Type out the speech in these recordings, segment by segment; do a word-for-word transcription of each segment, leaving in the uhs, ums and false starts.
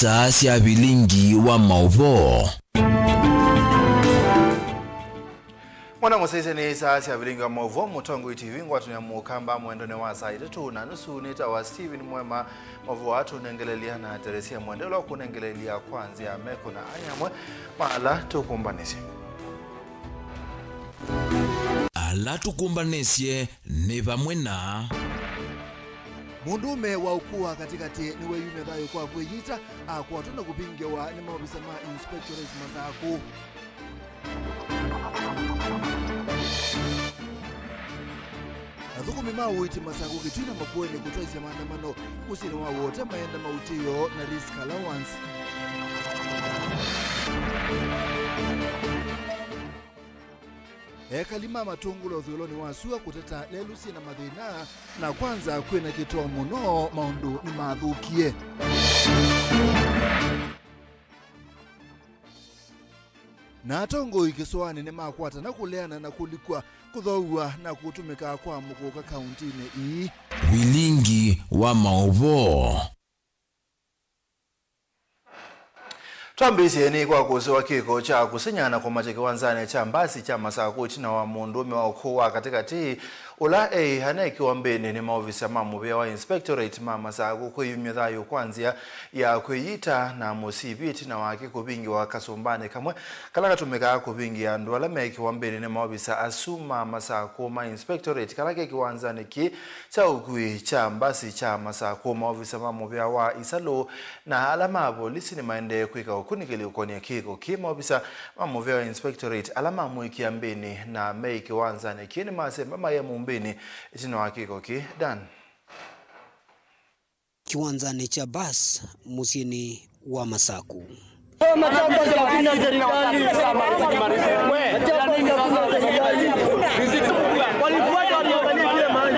Saa sya vilingi wa maũvoo. Mwana mũsyaĩĩsya nĩ saa sya vilingi wa maũvoo, Mũtongoi T V, ngwatanĩo ya mũkamba mwendone wa saa itatũ na nusu nĩtawa Steven Mwema. Maũvoo aa tũnengelelya na Teresia Mwende, ũla ũkũnengelelya kwa nzĩa ya meko na aya amwe ma ala tũkũmbanĩsye. Ala tũkũmbanĩsye nĩ vamwe na. Mũndũũme wa ũkũũ wa katĩkatĩ nĩweyumya thayũ kwa kwĩyita, akwatwa na kũvingĩwa nĩ maovisa ma Inspectorate Masakũ. Athũkũmi ma ũiiti Masakũ Kitui na Makueni kũtwaisya maandamano mũsyĩnĩ wa Wote mayenda mautĩĩo na risk allowance. Ekali ma Matũngũlũ ũthũĩlonĩ wa sua kũteta lelũ syĩ na mathĩna, na kwanza kwĩ na kĩtoo mũno, maũndũ nĩmathũkie. Na atongoi kĩsũanĩ nĩmakwatana kũleana na kũlikw'a, kũthoow'a na kũtũmĩka kwa mũkũka kauntinĩ ii. Vilingi wa maũvoo. Twambĩĩsye nĩ kwa kũseũvya kĩko kya kũseng'a na kũmakya kĩwanzanĩ kya mbasi kya Masakũ ĩtina wa mũndũũme wa ũkũũ wa katĩkatĩ, ũla eĩ aneekiwa mbĩnĩ nĩ maovisa ma mũvĩa wa Inspectorate ma Masakũ kwĩyumya thayũ kwa nzĩa ya kwĩyita na mũsivi ĩtina wake kũvingĩwa kasũmbanĩ kamwe kala katũmĩkaa kũvingĩa andũ ala meekiwa mbĩnĩ nĩ maovisa asu ma Masakũ ma Inspectorate kala ke kĩwanzanĩ kĩĩ kya ũkui kya mbasi kya Masakũ. Maovisa ma mũvĩa wa Isalũ na ala ma volisi nĩmaendee kwĩka ũkunĩkĩli ũkonia kĩko kĩĩ. Maovisa ma mũvĩa wa Inspectorate ala mamũĩkĩa mbĩnĩ na meĩ kĩwanzanĩ kĩĩ nĩmasemba maye mũmbĩnĩ ĩtina wa kĩko kĩĩ. Dan. Kĩwanzanĩ kya bus mũsyĩnĩ wa Masakũ. Machakos hakuna serikali. Machakos hakuna serikali. Walifuata waliangalia kule mahali.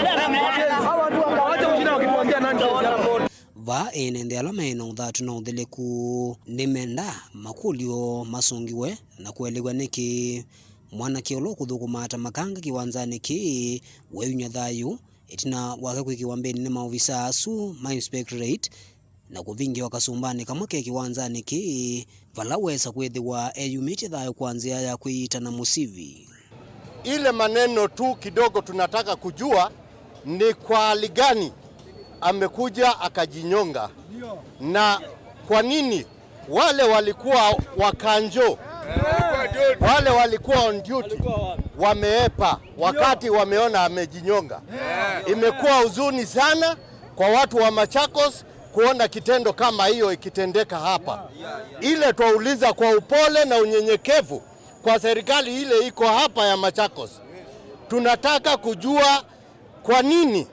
Hawa watu wakawacha kushinda wakituambia nonsense hapa. Vaa ene nthĩ ala me na ũthatu na ũtheleku nĩmenda makũlyo masũngĩwe na kũelew'a nĩkĩ mwanake ũla ũkũthũkũmaa ta makanga kĩwanzanĩ kĩĩ weeyumya thayũ ĩtina wake kwĩkĩwa mbĩnĩ nĩ maovisa asu ma Inspectorate na kũvingĩwa kasũmbanĩ kamwe ke kĩwanzanĩ kĩĩ, vala wesa kwĩthĩwa eyumĩtye thayũ kwa nzĩa ya kwĩyita na mũsivi. Ile maneno tu kidogo tunataka kujua ni kwa hali gani amekuja akajinyonga, na kwa nini wale walikuwa wakanjo, wale walikuwa on duty, wameepa wakati wameona amejinyonga. Imekuwa huzuni sana kwa watu wa Machakos kuona kitendo kama hiyo ikitendeka hapa. Ile twauliza kwa upole na unyenyekevu kwa serikali ile iko hapa ya Machakos, tunataka kujua kwa nini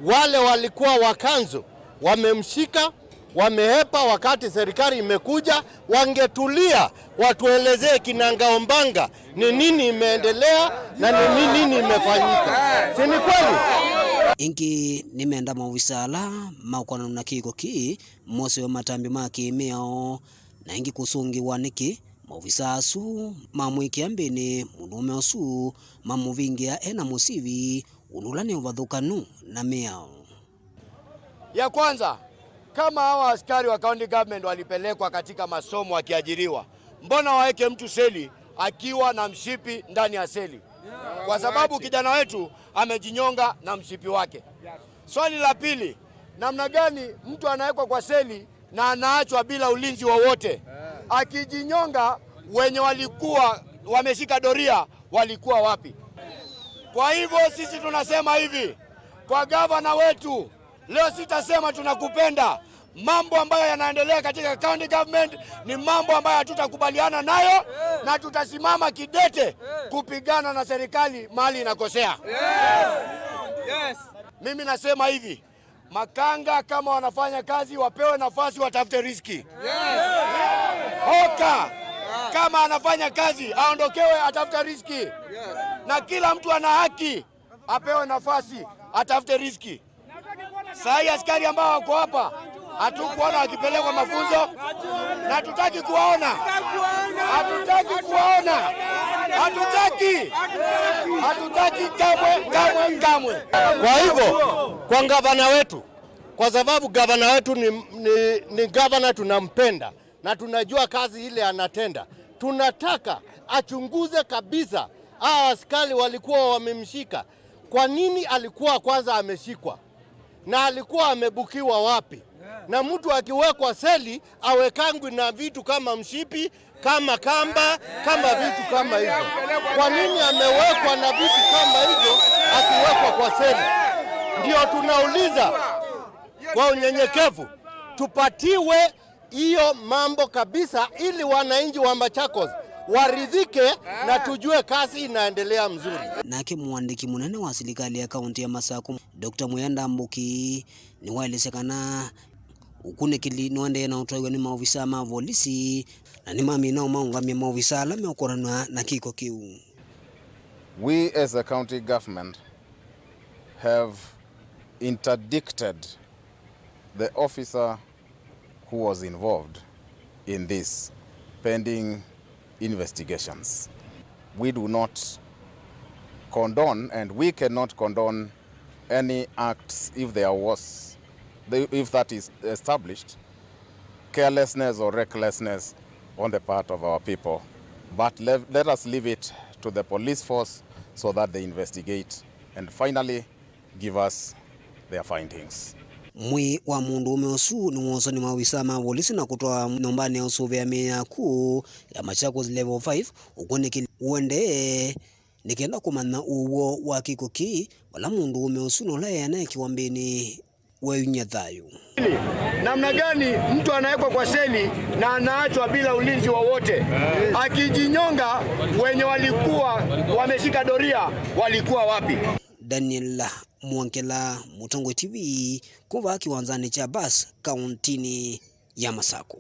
wale walikuwa wakanzo wamemshika, wamehepa, wakati serikali imekuja, wangetulia, watuelezee kinagaubaga ni nini imeendelea na ni ni-, nini imefanyika. Si ni kweli? Ĩngĩ nĩmenda maovisa ala maũkonanw'a na kĩko kĩĩ mosewe matambya ma kĩmĩao, na ĩngĩ kũsũngĩwa nĩkĩ maovisa asu mamwĩkĩa mbĩnĩ mũndũũme ũsu mamũvingĩa e na mũsivi, ũndũ ũla nĩ ũvathũkanu na mĩao. Ya kwanza, kama hawa askari wa county government walipelekwa katika masomo wakiajiriwa, mbona waweke mtu seli akiwa na mshipi ndani ya seli? Kwa sababu kijana wetu amejinyonga na mshipi wake. Swali la pili, namna gani mtu anawekwa kwa seli na anaachwa bila ulinzi wowote? Akijinyonga, wenye walikuwa wameshika doria walikuwa wapi? Kwa hivyo sisi tunasema hivi kwa gavana wetu, leo sitasema tunakupenda. Mambo ambayo yanaendelea katika county government ni mambo ambayo hatutakubaliana nayo, na tutasimama kidete kupigana na serikali mahali inakosea. Mimi nasema hivi, makanga kama wanafanya kazi wapewe nafasi watafute riziki. Hoka kama anafanya kazi aondokewe atafute riziki. Na kila mtu ana haki apewe nafasi atafute riziki. Saa hii askari ambao wako hapa hatukuona wakipelekwa mafunzo, na hatutaki kuwaona. Hatutaki kuwaona. Hatutaki. Hatutaki kamwe, kamwe, kamwe. Kwa hivyo, kwa gavana wetu, Kwa sababu gavana wetu ni, ni, ni gavana tunampenda na tunajua kazi ile anatenda. Tunataka achunguze kabisa hawa askari walikuwa wamemshika. Kwa nini alikuwa kwanza ameshikwa? Na alikuwa amebukiwa wapi? Na mtu akiwekwa seli, awekangwi na vitu kama mshipi, kama kamba, kama vitu kama hivyo. Kwa nini amewekwa na vitu kama hivyo akiwekwa kwa seli? Ndio tunauliza kwa unyenyekevu, tupatiwe hiyo mambo kabisa, ili wananchi wa Machakos waridhike na tujue kazi inaendelea mzuri. Nake mũandĩki mũnene wa silikalĩ ya kaũntĩ ya Masakũ, Doctor Mwea Ndambuki, nĩwaelesya kana ũkunĩkĩli nũendee na ũtwaiwa nĩ maovisaa ma volisi, na nĩmamina ũmaũngamya maovisaa ala meũkũranwa na kĩko kĩu. We as a county government have interdicted the officer who was involved in this pending investigations. We do not condone, and we cannot condone any acts if there was, if that is established, carelessness or recklessness on the part of our people. But let, let us leave it to the police force so that they investigate and finally give us their findings. Mwĩĩ wa mũndũũme ũsu nĩwooswa nĩ maovisaa ma volisi na kũtwawa nyũmbanĩ ya ũsũvĩa mĩĩ ya kũũ ya Machakos Level five, ũkunĩkĩli ũendee nĩ kenda kũmanya ũw'o wa kĩko kĩĩ, vala mũndũũme ũsu na ũla eana ekĩwa mbĩnĩ weeyumya thayũ. Namna gani mtu anawekwa kwa seli na anaachwa bila ulinzi wowote? Akijinyonga, wenye walikuwa wameshika doria walikuwa wapi? Daniel Mwongela, Mũtongoi T V, kuma kĩwanzanĩ kya bus kaũntĩnĩ ya Masakũ.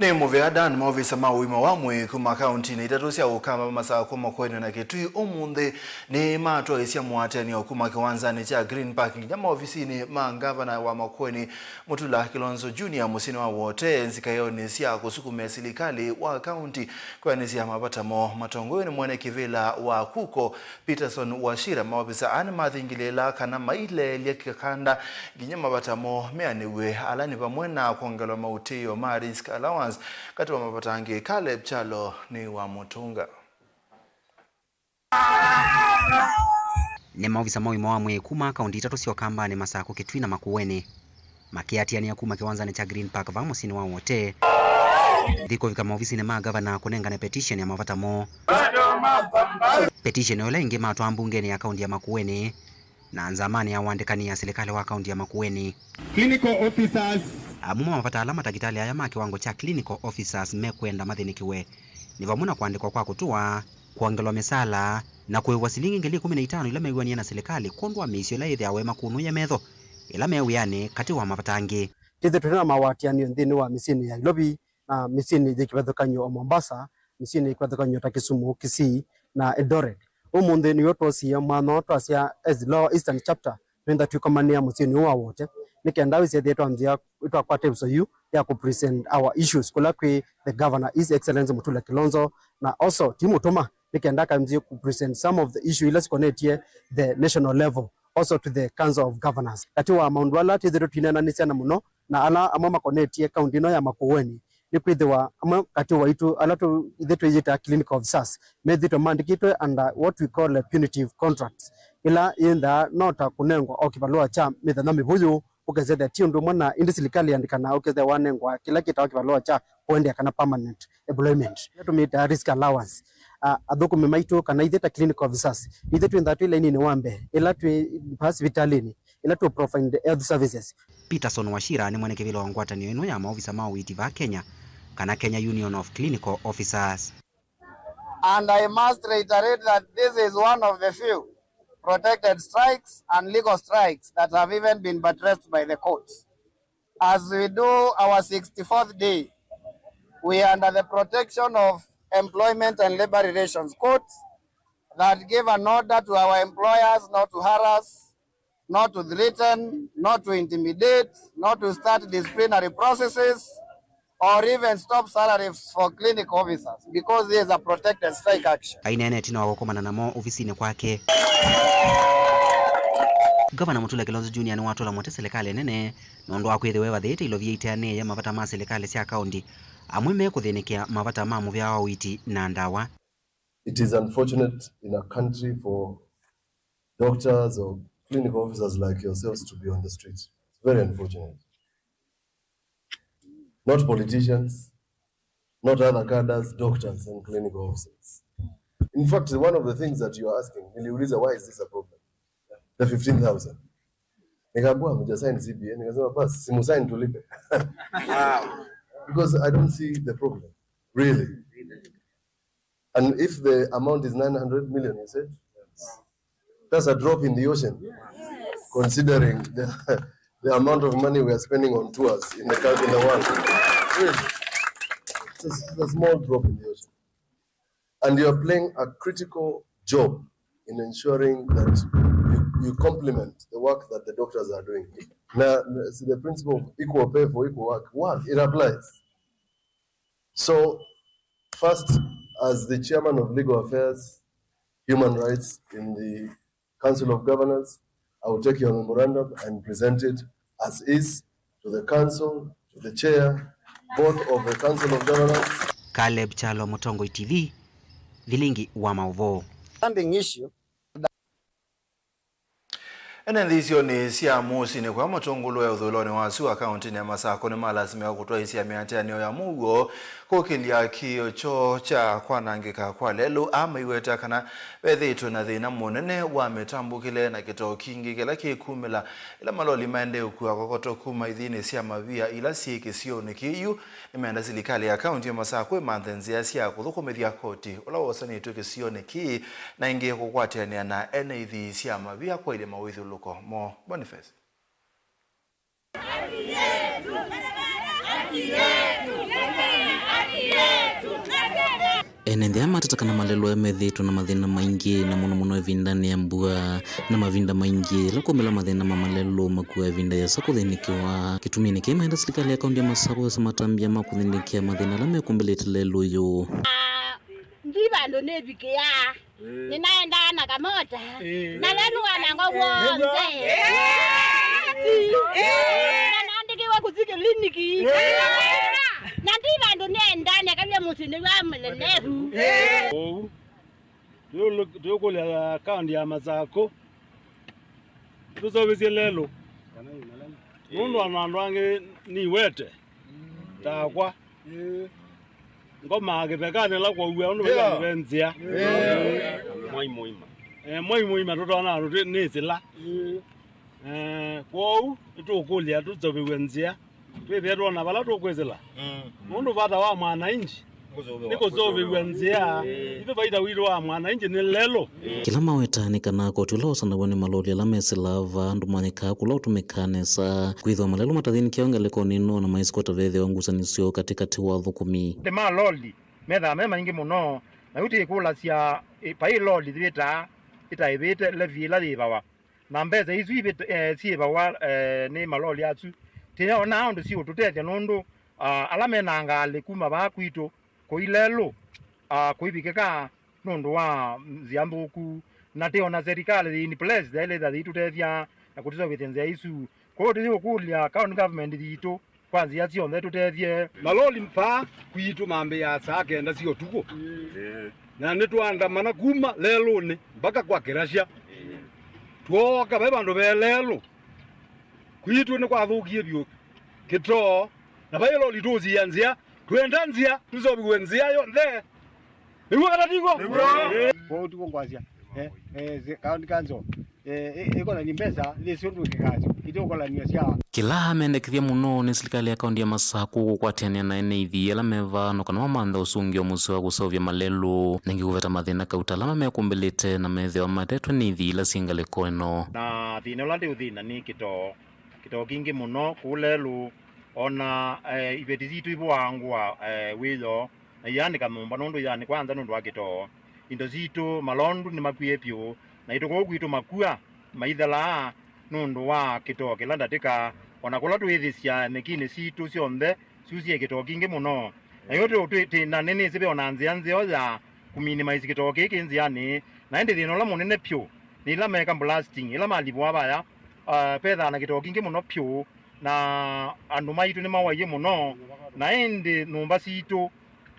Nĩ mũvea Dan, maovisa ma ũima wa mwĩĩ kuma kaũntĩnĩ itatũ sya Ũkamba, Masakũ, Makueni na Kitui ũmũnthĩ nĩ matwaĩsya mũatĩanĩo kuma kĩwanzanĩ kya Green Park nginya maovisinĩ ma ngavana wa Makueni, Mutula Kilonzo Junior, mũsyĩnĩ wa Wote, nzikaĩonĩ sya kũsukumĩa silikalĩ wa kaũntĩ kwĩanĩsya mavata moo. Matongoew'e nĩ mwene kĩvĩla wa KUKO, Peterson Wachira, maovisa aa nĩmathingĩlĩĩla kana maileelya kĩkanda nginya mavata moo meanĩw'e, ala nĩ vamwe na kwongelwa maũtĩĩo ma risk allowance, katĩ wa mavata angĩ. Caleb Kyalo nĩ wa mũtũnga. Nĩ maovisa ma ũima wa mwĩĩ kuma kaũntĩ itatũ sya Ũkambanĩ, Masakũ, Kitui na Makueni, makĩatĩanĩa kuma kĩwanzanĩ kya Green Park vaa mũsyĩnĩ wa Wote, nthĩ kũvika maovisinĩ ma ngavana kũnengane petition ya mavata moo. Petition ĩla ĩngĩ matwaa mbungenĩ ya kaũntĩ ya Makueni na nzamanĩ ya ũandĩkani ya silikalĩ wa kaũntĩ ya Makueni. Clinical officers. Amwe ma mavata ala matakĩtalĩ aya ma kĩwango kya clinical officers mekwenda mathĩnĩkĩwe nĩ vamwe na kũandĩkwa kwa kũtũa, kwongelwa mĩsaala, na kũĩvwa silingi ngili ikũmi na itano ila mew'anie na silikalĩ kwondũ wa mĩisyo ĩla yĩthĩawa ĩmakũnũĩe metho ĩla me wĩanĩ, katĩ wa mavata angĩ. Twĩthĩtwe twĩ na mawatĩanĩo nthĩnĩ wa mĩsyĩnĩ ya Nairobi na mĩsyĩnĩ yĩ kĩvathũkany'o o Mombasa, mĩsyĩnĩ yĩ kĩvathũkany'o ta Kisumu, Kisii na Eldoret. Ũmũnthĩ nĩw'o twosie mwanya twasya as Lower Eastern Chapter, twĩenda twĩkomanĩa mũsyĩnĩ ũũ wa Wote, nĩ kenda wĩsethĩe twanzĩa twakwata ĩvuso yu ya kũ present our issues kũla kwĩ the governor, His Excellency Mutula Kilonzo, na also ti mũtũma, nĩ kenda akanzie kũ present some of the issue ila sikonetye the national level, also to the Council of Governors. Katĩ wa maũndũ ala twĩthĩtwe twineenanĩsya na mũno na ala amwe makonetye kaũntĩ ĩno ya Makueni, nĩ kwĩthĩwa amwe katĩ waitũ ala tũ-, ithyĩ twĩyĩtaa clinical officers, methĩtwe maandĩkĩtwe under what we call a punitive contracts, ĩla yĩnthaa no ta kũnengwa o kĩvalũa kya mĩthenya mĩvũyũ, ũkesethĩa ti ũndũ ũmwe na ĩndĩ silikalĩ yandĩkana ũkesethĩa wanengwa kĩla kĩtawa kĩvalũa kya kũendeea kana permanent employment, ĩla tũmĩtaa risk allowance. Ah, athũkũmi maitũ kana ithyĩ ta clinical officers, ithyĩ twĩnthaa twĩ laininĩ wa mbee ĩla twĩ vaa sivitalĩnĩ, ĩla tũ provide health services. Peterson Wachira nĩ mwene kĩvĩla wa ngwatanĩo ĩno ya maovisa ma ũiiti vaa Kenya, kana Kenya Union of Clinical Officers. And I must reiterate that this is one of the few protected strikes and legal strikes that have even been buttressed by the courts. As we do our sixty-fourth day, we are under the protection of Employment and Labor Relations Courts that give an order to our employers not to harass, not to threaten, not to intimidate, not to start disciplinary processes, or even stop salaries for clinic officers, because this is a protected strike action. Aineena ĩtina wa kũkomana namo ovisinĩ kwake. Ngavana Mutula Kilonzo Junior nĩwatũla mũtĩ silikalĩ nene nũndũ wa kwĩthĩwa ĩvathĩĩte ilovia iteanĩĩe mavata ma silikalĩ sya kaũnti, amwe me kũthĩnĩkĩa mavata ma mũvea wa ũiiti na ndawa. It is unfortunate in a country for doctors or clinical officers like yourselves to be on the street. It's very unfortunate. Not politicians, not other cadres, doctors and clinical officers. In fact, one of the things that you are asking, niliuliza, why is this a problem? The fifteen thousand. Nikaambiwa, "Hamja sign C B A." Nikasema, "Basi, simu sign tulipe." Because I don't see the problem, really. And if the amount is nine hundred million, you said, that's a drop in the ocean, considering the, the amount of money we are spending on tours in the, coun- in the world. Really. It's a, it's a small drop in the ocean. And you are playing a critical job in ensuring that you, you complement the work that the doctors are doing. Now, see, the principle of equal pay for equal work, work, it applies. So, first, as the chairman of Legal Affairs, Human Rights in the Council of Governors, I will take your memorandum and present it as is to the council, to the chair, both of the Council of Governors. Caleb Kyalo, Mũtongoi T V, Vilingi wa Maũvoo. Standing issue. Ene nthĩ isionĩ sya mũsyĩnĩ kwa matũngũlũ ya ũthũĩlonĩ wa sua kaũntĩnĩ ya Masakũ nĩmalasimĩka kũtwaĩsya mĩatĩanĩo ya mũuo kũkĩlya kĩĩo kyoo kya kwanangĩka kwa lelũ, aa maiweta kana vethĩĩtwe na thĩna mũnene wa mĩtambũkĩle na kĩtoo kingĩ kĩla kĩkumĩla ĩla maloli maendee ũkua kokoto kuma ithinĩ sya mavia ila syĩ kĩsionĩ kĩu. Nĩmeenda silikalĩ ya kaũntĩ ya Masakũ ĩmanthe nzĩa sya kũthũkũmĩthya koti ũla wosanĩtw'e kĩsionĩ kĩĩ, na ĩngĩ kũkwatĩanĩa na ene ithii sya mavia kwaĩlya mawĩthyũlũko moo. Boniface. Ene nthĩ aya mateta kana malelũ aya methĩĩtwe na mathĩna maingĩ, na mũno mũno ĩvindanĩ ya mbua, na mavinda maingĩ ĩla kwaumĩla mathĩna ma malelũ makuaa ĩvinda yĩasa kũthĩnĩkĩwa. Kĩtumi nĩ kĩĩ maenda silikalĩ ya kaũntĩ ya Masakũ yosa matambya ma kũthĩnĩkĩa mathĩna ala mekumbĩlĩte lelũ ũyũ. Ndi vandũ nĩvikĩaa. Nĩnaendaa na kamota. Na lelũ wanangwa w'onthe. Na naandĩkĩwe kũthi kĩliniki. Na ndi vandũ nĩendaa, nekavya mũsyĩ nĩw'a mũlenevu. Ũu, tũkũlya kaũntĩ ya Masakũ tũseũvĩsye lelũ. Nũndũ ona andũ angĩ niwete takwa. Ngomaa kĩthekanĩ ĩla kwaua ũndũ vaila nĩve nzĩa. Mwai mũima. Eh, mwai mũima tũtonya andũ twĩ nĩ sila. Eh, kwoou nĩtũkũlya tũseũvĩw'e nzĩa, twĩthĩe twona vala tũkwĩsĩla. Nũndũ vata wa mwananchi nĩ kũseũvĩw'a nzĩa. Ithyĩ vaita witũ wa mwananchi nĩ lelũ. Kĩla maweta nĩ kana koti ũla wosanaw'a nĩ maloli ala mesĩlaa vaa ndũmanyĩkaa kũla ũtũmĩkaa nesa. Kwĩthĩwa malelũ matathĩnĩkĩawa ngalĩkonĩ ĩno na maisĩ kwata vethĩwa ngusanĩsyo katĩkatĩ wa athũkũmi. Nĩ maloli methaa me maingĩ mũno, na yu tĩkũlasya, ĩ, vai loli yĩvĩtaa ĩtaĩvĩte levy ĩla yĩvawa, na mbesa isu ivĩt-, eh, syĩvawa, eh, nĩ maloli asu. Tĩyonaa ũndũ siũtũtethya nũndũ, ah, ala menangaa lĩ kuma vaa kwitũ kũi lelũ, ah, kũivikĩka nũndũ wa nzĩa nthũku, na tĩ ona serikali yĩ in place yaĩlĩtha yĩitũtethya na kũtũseũvĩthya nzĩa isu. Kwoou tũyĩũkũlya county government yitũ kwa nzĩa syonthe ĩtũtethye. Maloli vaa kwitũ mambĩĩaa saa kenda sya ũtukũ, na nĩtwaandamana kuma lelũnĩ mpaka kwa kĩlasya. Twooka ve vandũ ve lelũ. Kwitũ nĩkwathũkie vyũ kĩtoo, na vai loli tũũsiĩa nzĩa. Twenda nzĩa, tũseũvĩw'e nzĩa yonthe. Nĩw'o kana tiguo? Nĩw'o. Kwoou tiguo ngwasya. Eh, eh, the county council, eh, ĩ-, ĩkolany'a mbesa, yĩsĩ ũndũ ĩkĩkasyo. Itũkolany'a sya. Kĩla mendekethya mũno nĩ silikalĩ ya kaũntĩ ya Masakũ kũkwatĩanĩa na ene ithii ala me vaa no kana mamanthe ũsũngĩo mũseo wa kũseũvya malelũ, na ĩngĩ kũveta mathĩna kauta ala mamekumbĩlĩte na methĩwa matetwe nĩ ithii ila syĩ ngalĩko ĩno. Na thĩna ũla ndĩũthĩna nĩ kĩtoo, kĩtoo kingĩ mũno kũu lelũ, ona, eh, iveti sitũ ivũaa ngũa, eh, wĩoo, na ianĩka nyũmba nũndũ ianĩkwa nza nũndũ wa kĩtoo. Indo sitũ, malondu nĩmakwie vyũ, na ĩtũkũũ kwitũ makua maithelaa nũndũ wa kĩtoo kĩla ndatĩka, o na kũla twĩthĩsya nyekinĩ sitũ syonthe syusĩe kĩtoo kingĩ mũno. Na yu twĩ, twĩ, twĩ, na nĩnĩsĩ ve o na nzĩa nzeo ya kũminimize kĩtoo kĩĩ kĩ nzĩanĩ, na ĩndĩ thĩna ũla mũnene vyũ nĩ ĩla meka blasting, ĩla malivũa vaya, Ah, pethaa na kĩtoo kingĩ mũno pyũ, na andũ maitũ nĩmawaie mũno, na ĩndĩ nyũmba sitũ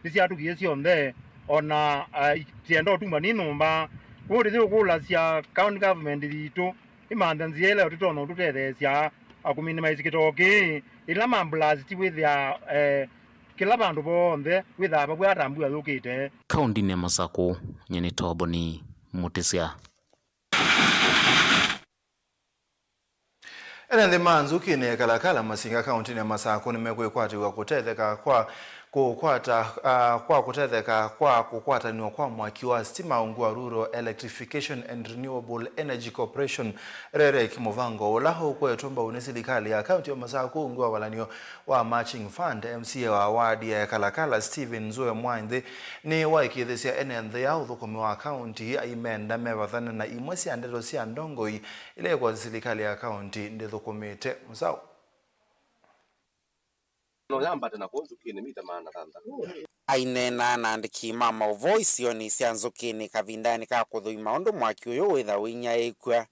nĩsyatũkie syonthe, o na, ah, itienda ũtumba nĩ nyũmba. Kwoou tũthi ũkũlasya county government yitũ ĩmanthe nzĩa ĩla tũtonya ũtũtetheesya akũminimize kĩtoo kĩĩ, ĩla ma blast wĩthĩa, eh, kĩla vandũ vonthe wĩthaa vavw'ata mbua yũkĩte. Kaũntinĩ ya Masakũ, nyie nĩ Toboni Mũtĩsya. Ene nthĩ ma Nzukinĩ, Kalakala, Masinga, kaũntinĩ ya Masakũ nĩmekwĩkwatĩw'a kũtetheka kwa kũkwata, ah, kwa kũtetheka kwa kũkwatanw'a kwa mwaki wa stima ungu wa Rural Electrification and Renewable Energy Corporation, REREC, mũvango ũla ũkwetwe mbau nĩ silikalĩ ya kaũnti ya Masakũ ungu wa valanio wa Matching Fund. M C A wa ward ya Kalakala, Stephen Nzue Mwanthi, nĩwaĩkĩĩthĩsya ene nthĩ ya ũthũkũmi wa kaũnti aimenda mevathane na imwe sya ndeto sya ndongoi ila ikwasya silikalĩ ya kaũnti ndĩthũkũmĩte mũsaũ. No yambate na kũu Nzukinĩ mita maana thanthatũ. Aineenaa na andĩki ma maũvoo isionĩ sya Nzukinĩ kavindanĩ ka kũthũima ũndũ mwaki ũyũ wĩtha ũinyaĩĩkw'a,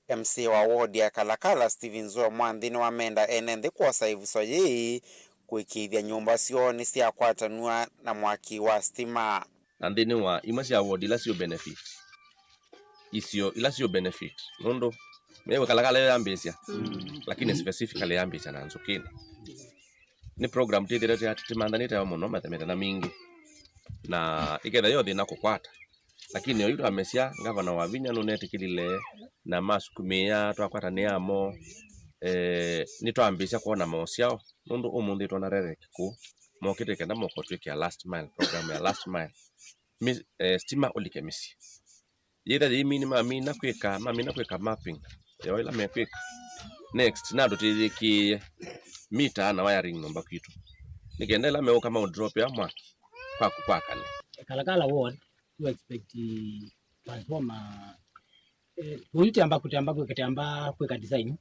M C A wa ward ya Kalakala, Stephen Nzue Mwanthi, nĩwamenda ene nthĩ kwosa ĩvuso yĩĩ kũĩkĩĩthya nyũmba syoo nĩsyakwatanw'a na mwaki wa stima. Na nthĩnĩ wa imwe sya ward ila siũ benefit, isio ila siũ benefit, nũndũ mĩw'e Kalakala yo yambĩĩsya, lakini specifically yambĩĩsya na Nzukinĩ. Nĩ program twĩthĩĩtwe tũmanthanĩte yo mũno mĩthenya mingĩ, na ĩkethĩa yo thĩna kũkwata. Lakini oyu twamesya, ngavana Wavinya nũnetĩkĩlile na masukumĩĩa, twakwatanĩa mo, eh, nĩtwambĩĩsya kwona maũsyao, nũndũ ũmũnthĩ twona REREC kũu, mokĩte kenda mokotwĩkĩa last mile, program ya last mile. Mi-, eh, stima ũlike mĩsyĩ. Yĩtha yĩimini mamina kwĩka, mamina kwĩka mapping ya ĩla mekwĩka. Next, nandũ tĩyĩkĩĩe mita na wiring nyũmba kwitũ. Nĩ kenda ĩla meũka maũdropea mwaki kwaku kwakane. Kalakala ward, tu expect transformer, eh, ũyu tamba kũtamba kwĩka, tamba kwĩka design.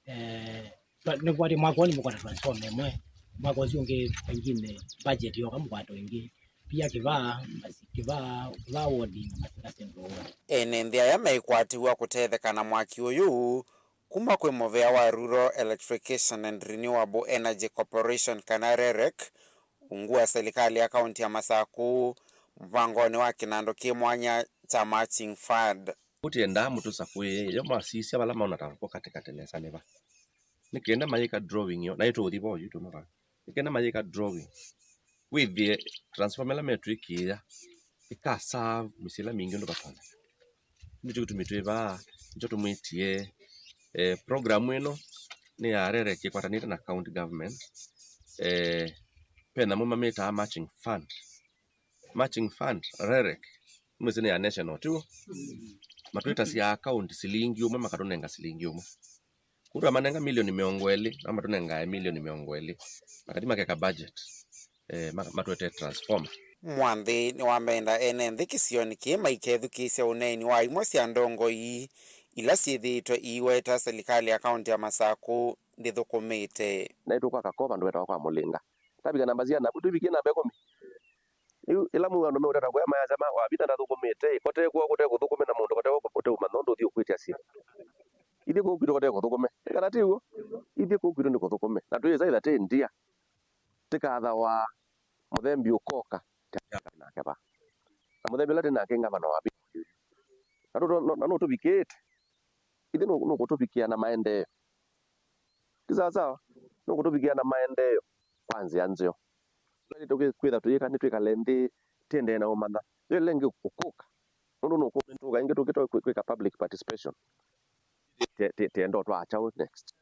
Eh, twa-, nĩkwatĩ mwaka ũũ nĩmũkwata transformer ĩmwe, mwaka ũsu ũngĩ pengine budget yoka mũkwato ĩngĩ. Pia Kĩvaa, Masi-, Kĩvaa, Kĩvaa ward na Masinga Central ward. Ene nthĩ aya meĩkwatĩw'a kũtetheka na mwaki ũyũ kuma kwĩ mũvea wa Rural Electrification and Renewable Energy Corporation, kana REREC, ungu wa silikalĩ ya kaũnti ya Masakũ, mũvangonĩ wa kĩnandũ kĩ mwanya kya Matching Fund. Ũtiendaa mũtũsakũĩe yo mwasisya vala maũna ta vo katĩkatĩ nesa nĩ va. Nĩ kenda mayĩka drawing yo, na ĩtũũthi vo yu tũmava. Nĩ kenda mayĩka drawing. Wĩthĩe transformer ĩla metwĩkĩĩa ĩkasaa mĩsyĩ ĩla mingĩ ũndũ vatonyeka. Nĩkyo kĩtumi twĩ vaa, nĩkyo tũmwĩtie, eh, program ĩno nĩ ya REREC ĩkwatanĩte na county government. Eh, ve nyamũ mamĩtaa matching fund. Matching fund, REREC, mwĩsĩ nĩ ya national, tiw'o? Matwĩtasya akaunti silingi ũmwe, makatũnenga silingi ũmwe. Kũu twamanenga milioni mĩongo ĩlĩ, na matũnengae milioni mĩongo ĩlĩ. Makathi makeka budget, eh, ma-, matwete transformer. Mwanthi nĩwamenda ene nthĩ kĩsionĩ kĩĩ maikethukĩĩsya ũneeni wa imwe sya ndongoi ila syĩthĩĩtwe iiweta silikalĩ ya kaũnti ya Masakũ ndĩthũkũmĩte. Na ĩtũkwaka ko vandũ vetawa kwa Mũlĩnga. Tavika namba siana, vu tũvikie namba ĩkũmi. Yu ĩla mũu andũ meũtata kũya mayasya ma, Wavita ndathũkũmĩte, kote kwoo kũte kũthũkũme na mũndũ kote kwoo kũte ũmanya ũndũ ũthi ũkwĩtya sya. Ithyĩ kũu kwitũ kote kũthũkũme. Nĩ kana ti w'o? Ithyĩ kũu kwitũ nĩ kũthũkũme. Na twĩsa ĩtha tĩ ndia. Tĩkathawa mũthembi ũkoka. Nake va. Na mũthembi ũla tĩ nake ngavana wa Wavita. Na nũ-, nũ-, na nũtũvikĩte. Ithyĩ nũ-, nũkũtũvikĩa na maendeeo. Ti sawa sawa? Nũkũtũvikĩa na maendeeo kwa nzĩa nzeo. Twaĩlĩte kwĩ-, kwĩtha tũyĩka nĩ twĩkale nthĩ, tĩendee na ũmanya. Yo ĩla ĩngĩ ũkũka. Nũndũ nũkũmĩntũka ĩngĩ tũkĩtwa kwĩ-, kwĩka public participation. Tĩ-, tĩ-, tĩenda ũtwaa kyaũ next?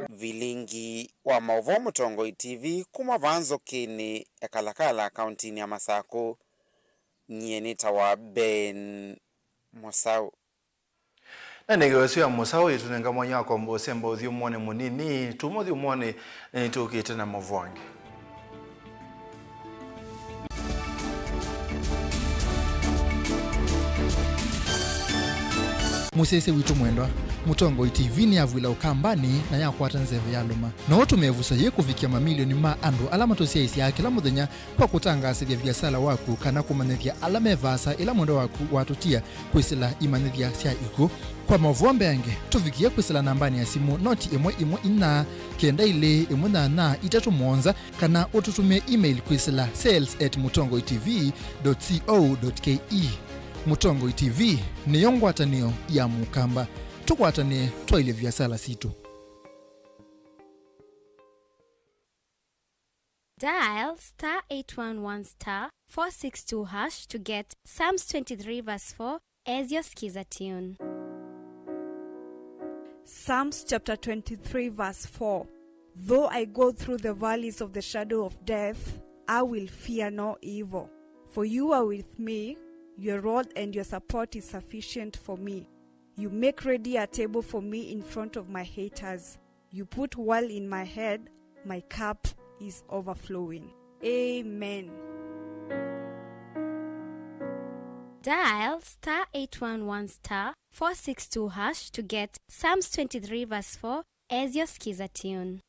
Vilingi wa maũvoo Mũtongoi T V kuma vaa Nzũkĩnĩ, Ekalakala, kauntinĩ ya Masakũ. Nyie nĩtawa Ben Mũsaũ. Na nĩ ngewa ĩsu ya Mũsaũ ĩtũnenga mwanya wa kwamba ũsemba ũthyũmũonĩ mũnini. Tuma ũthyũmũonĩ, na nĩtũkĩte na maũvoo angĩ. Mũsyaĩĩsya witũ mwendwa, Mũtongoi T V nĩyavw'ĩla Ũkambanĩ na yakwata nzeve yalũma. No ũtũme ĩvuso yĩĩ kũvikĩa mamilioni ma andũ ala matũsyaĩĩsyaa kĩla mũthenya kwa kũtangaasĩthya viasala waku kana kũmanyĩthya ala me vaasa ĩla mwendwa waku watũtia kwĩsĩla imanyĩthya sya ikw'ũ. Kwa maũvoo mbeange, tũvikĩe kwĩsĩla nambanĩ ya simũ noti ĩmwe ĩmwe inya, kenda ilĩ, ĩmwe nyanya, itatũ mũonza, kana ũtũtũmĩe email kwĩsĩla sales at mũtongoi T V dot co dot K E. Mũtongoi T V nĩyo ngwatanĩo ya Mũkamba. Tũkwatanĩe twaĩlye viasala sitũ. Dial star eight one one star four six two hash to get Psalms twenty-three verse four as your Skiza tune. Psalms chapter twenty-three, verse four. Though I go through the valleys of the shadow of death, I will fear no evil. For you are with me, your rod and your support is sufficient for me. You make ready a table for me in front of my haters. You put oil in my head, my cup is overflowing. Amen. Dial star eight one one star four six two hash to get Psalms twenty-three verse four as your Skiza tune.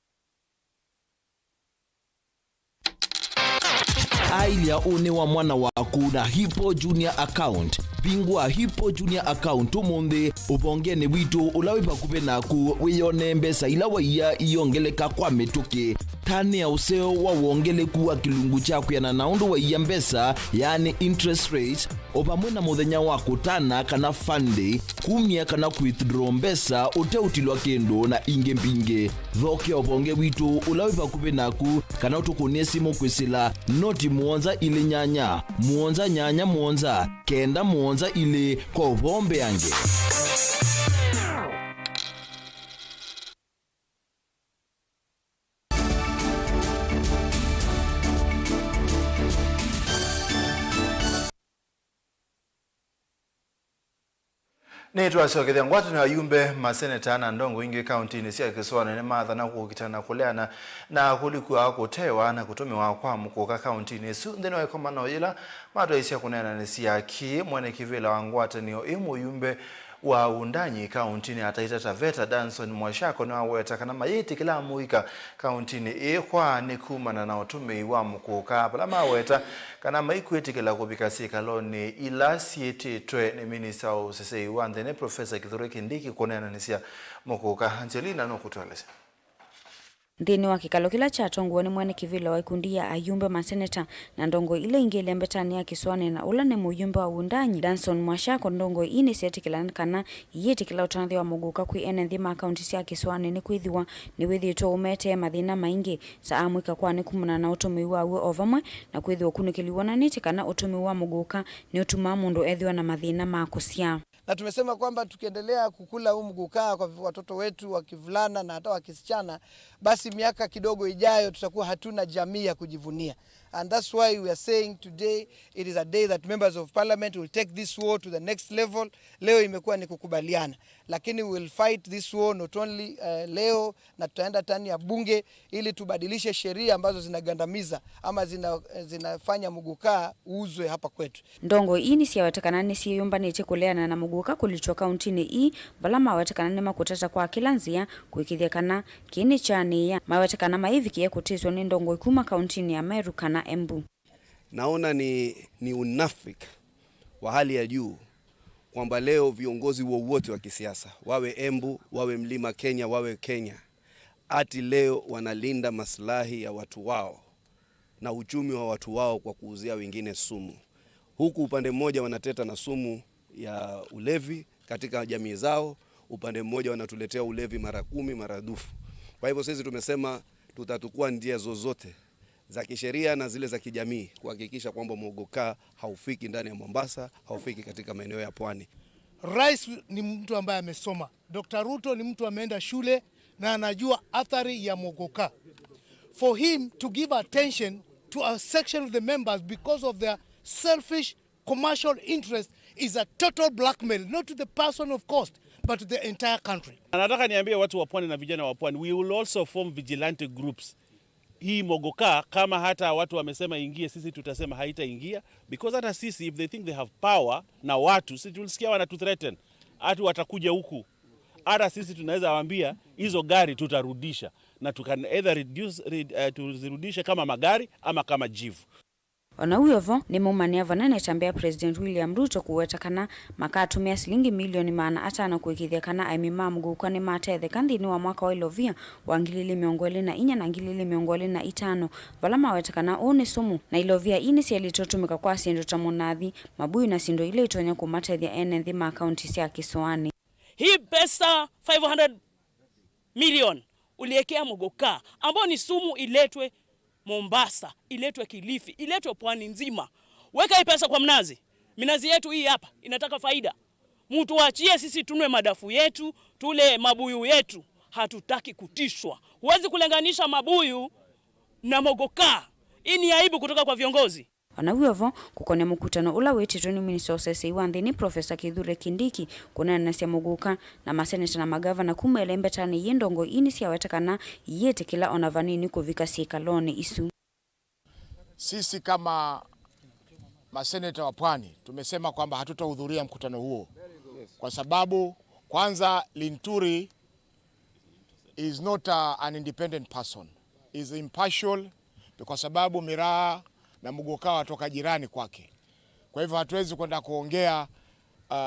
Aĩlya ũnĩ wa mwana waku na Hippo Junior Account. Vingũa Hippo Junior Account ũmũnthĩ ũvongenĩ witũ ũla wĩ vakuvĩ naku, wĩyonee mbesa ila waia iongeleka kwa mĩtũkĩ. Tanĩa ũseo wa wongeleku wa kĩlungu kya kwĩana na ũndũ waia mbesa, yaani interest rates, o vamwe na mũthenya wa kũtana kana fund day, kumya kana withdraw mbesa ũteũtilwa kĩndũ, na ingĩ mbingĩ. Thokea ũvonge witũ ũla wĩ vakuvĩ naku, kana ũtũkũnĩe simũ kwĩsĩla noti mũonza ilĩ nyanya, mũonza nyanya mũonza, kenda mũonza ilĩ kwa ũvoo mbeange. Nĩtwasyokethya ngwatanĩo ya ayumbe, maseneta na ndongo ingĩ kauntinĩ sya kĩsũanĩ nĩmathana kũkita na kũleana na kũlikwa, kũtewa na kũtũmĩwa kwa mũkũka kauntinĩ ĩsu. Nthĩnĩ wa ĩkomano yĩla matwaĩsya kũneenanĩsya kĩĩ, mwene kĩvĩla wa ngwatanĩo ĩ mũyumbe wa Wundanyi kauntinĩ ya Taita Taveta, Danson Mwashako, nĩwaweta kana mayĩtĩkĩla amũika kauntinĩ ĩĩ kwa nĩ kumana na ũtũmĩi wa mũkũka, vala maweta kana maikwĩtĩkĩla kũvika syĩkalonĩ ila syĩtĩtwe nĩ minista wa ũseseĩ wa nthĩnĩ, Profesa Kithure Kindiki, kũneenanĩsya mũkũka. Angelina nũkũtũelesya. Nthĩnĩ wa kĩkalo kĩla kyatongoew'e nĩ mwene kĩvĩla wa ikundi ya ayumbe, maseneta, na ndongoi ila ingĩ ilembetanĩ ya kĩsũanĩ na ũla nĩ mũyumbe wa Wundanyi, Danson Mwashako, ndongoi ii nĩsyetĩkĩlana kana iyĩtĩkĩla ũtanathya wa mũkũka kwĩ ene nthĩ ma kaunti sya kĩsũanĩ nĩkwĩthĩwa nĩwĩthĩĩtwe ũmetee mathĩna maingĩ ta amũika kwa nĩ kumana na ũtũmĩi waw'o, o vamwe na kwĩthĩwa ũkunĩkĩli wonanĩtye kana ũtũmĩi wa mũkũka nĩũtumaa mũndũ ethĩwa na mathĩna ma kũsyaa. Na tumesema kwamba tukiendelea kukula huu mgukaa kwa watoto wetu wa kivulana na hata wa kisichana, basi miaka kidogo ijayo tutakuwa hatuna jamii ya kujivunia. And that's why we are saying today it is a day that members of parliament will take this war to the next level. Leo imekuwa ni kukubaliana, lakini we will fight this war not only, eh, leo, na tutaenda ndani ya bunge ili tubadilishe sheria ambazo zinagandamiza ama zina-, zinafanya mgukaa uuzwe hapa kwetu. Ndongoi ii nĩsyaweta kana nĩsyĩyũmbanĩtye kũleana na mũkũka kũlitw'a kauntinĩ ii, vala maweta kana nĩmakũtata kwa kĩla nzĩa kũĩkĩĩthya kana kĩĩ nĩkyaanĩĩa. Maweta kana maĩvikĩe kũtĩsw'a nĩ ndongoi kuma kauntinĩ ya Meru kana Embu. Naona ni, ni unafiki wa hali ya juu kwamba leo viongozi wowote wa kisiasa, wawe Embu, wawe Mlima Kenya, wawe Kenya, ati leo wanalinda maslahi ya watu wao na uchumi wa watu wao kwa kuuzia wengine sumu. Huku upande mmoja wanateta na sumu ya ulevi katika jamii zao, upande mmoja wanatuletea ulevi mara kumi, mara dufu. Kwa hivyo sisi tumesema tutachukua njia zozote za kisheria na zile za kijamii kuhakikisha kwamba mgukaa haufiki ndani ya Mombasa, haufiki katika maeneo ya pwani. Rais ni mtu ambaye amesoma. Doctor Ruto ni mtu ameenda shule na anajua athari ya mgukaa. For him to give attention to a section of the members because of their selfish commercial interest is a total blackmail, not to the person, of course, but to the entire country. Na nataka niambie watu wa pwani na vijana wa pwani, we will also form vigilante groups. Hii mgukaa, kama hata watu wamesema ingie, sisi tutasema haitaingia, because hata sisi, if they think they have power na watu, sisi tulisikia wanatu threaten, ati watakuja huku. Hata sisi tunaweza waambia hizo gari tutarudisha, na tuka either reduce, re-, eh, tuzirudishe kama magari ama kama jivu. Ona wĩ o vo, nĩmaumanĩa vanene ĩtambya ya President William Ruto kũweta kana makatũmĩa silingi milioni maana atano kũĩkĩĩthya kana aĩmi ma mũgũka nĩmatetheka nthĩnĩ wa mwaka wa ilovia wa ngili ili mĩongo ĩlĩ na inya na ngili ili mĩongo ĩlĩ na itano, vala maweta kana ũũ nĩ sumu, na ilovia ii nĩsyaĩlĩte ũtũmĩka kwa syĩndũ ta mũnathi, mabuyu na syĩndũ ila itonya kũmatethya ene nthĩ ma kaunti sya kĩsũanĩ. Hii pesa five hundred million uliwekea Mogoka, ambao ni sumu, iletwe Mombasa, iletwe Kilifi, iletwe pwani nzima. Weka hii pesa kwa mnazi. Minazi yetu hii hapa inataka faida. Mtuachie sisi tunwe madafu yetu, tule mabuyu yetu. Hatutaki kutishwa. Huwezi kulinganisha mabuyu na Mogoka. Hii ni aibu kutoka kwa viongozi. Ona wĩ o vo, kũkonĩa mũkutano ũla wĩtĩtwe nĩ Minista wa ũseseĩ wa nthĩnĩ, Professor Kithure Kindiki, kũneenanasya mũgũka na maseneta na magavana kuma ĩlembetanĩ yĩ, ndongoi ii nĩsyaweta kana iyĩtĩkĩla ona vanini kũvika syĩkalonĩ isu. Sisi kama maseneta wa Pwani tumesema kwamba hatutahudhuria mkutano huo kwa sababu kwanza Linturi is not a, an independent person, is impartial, kwa sababu Miraa na Mogoka watoka jirani kwake. Kwa hivyo hatuwezi kwenda kuongea uh,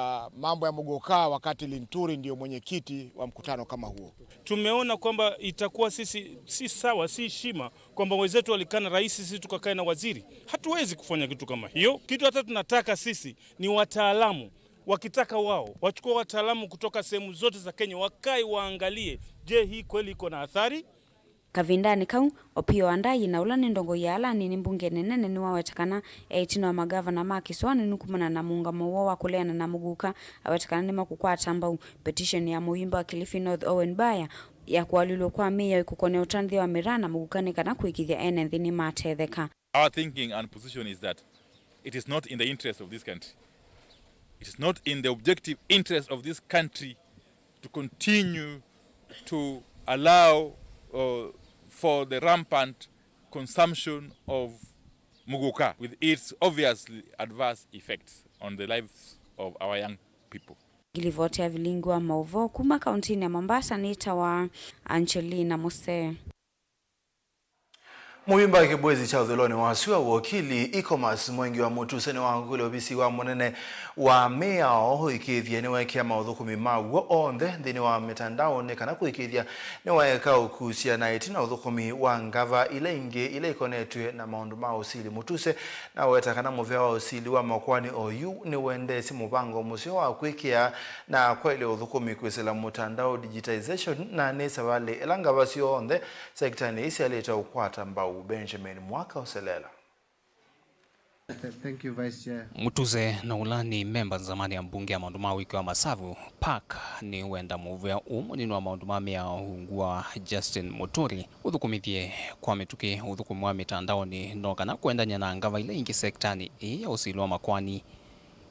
mambo ya Mogoka wakati Linturi ndio mwenyekiti wa mkutano kama huo. Tumeona kwamba itakuwa sisi si sawa, si heshima kwamba wenzetu walikaa na rais, sisi tukakae na waziri. Hatuwezi kufanya kitu kama hiyo. Kitu hata tunataka sisi ni wataalamu, wakitaka wao wachukue wataalamu kutoka sehemu zote za Kenya, wakae waangalie, je, hii kweli iko na athari? Kavindanĩ kau, Opiyo Wandayi, na ũla nĩ ndongoi ya ala anini mbungenĩ nene, nĩwaweta kana e ĩtina wa magavana ma kĩsũanĩ nĩ kumana na mũũngamo woo wa kũleana na mũgũka, aweta kana nĩmakũkwata mbau petition ya mũimba wa Kilifi North Owen Baya ya kũalyũlw'a kwa mĩao ĩkũkonea ũtanĩthya wa mĩraa na mũgũka nĩ kana kũĩkĩĩthya ene nthĩ nĩmatetheka. Our thinking and position is that it is not in the interest of this country. It is not in the objective interest of this country to continue to allow uh, for the rampant consumption of muguka with its obviously adverse effects on the lives of our young people. Ngilivoti ya vilingi wa maũvoo kuma kauntinĩ ya Mombasa nĩtawa Angelina Musee. Mũimba kĩvw'ĩsi kya ũthũĩlonĩ wa sua wokili Ecomas Mwengi wa Mutuse nĩwakũlya ovisi wa mũnene wa mĩao ũĩkĩĩthye nĩweekĩa maũthũkũmi maw'o onthe nthĩnĩ wa mĩtandaonĩ kana kũĩkĩĩthya nĩwaeka ũkusya na ĩtina ũthũkũmi wa ngava ila ingĩ ila ikonetw'e na maũndũ ma ũsili. Mutuse naweta kana mũvea wa ũsili wa makoani oyu nĩwendeesye mũvango mũseo wa kwĩkĩa na kwaĩlya ũthũkũmi kwĩsĩla mũtandao, digitization, na nĩ savalĩ ĩla ngava syonthe sektanĩ ii syaĩlĩte ũkwata mbau. Benjamin Mwaka ũseleela. Mutuse na ũla nĩ memba nzamani ya mbunge ya maũndũ ma ũĩkĩĩo wa masavu, PAC, nĩwenda mũvea ũũ mũnini wa maũndũ ma mĩao ungu wa Justin Muturi ũthũkũmĩthye kwa mĩtũkĩ ũthũkũmi wa mĩtandaonĩ no kana kũendany'a na ngava ila ingĩ sektanĩ ĩĩ ya ũsili wa makoani.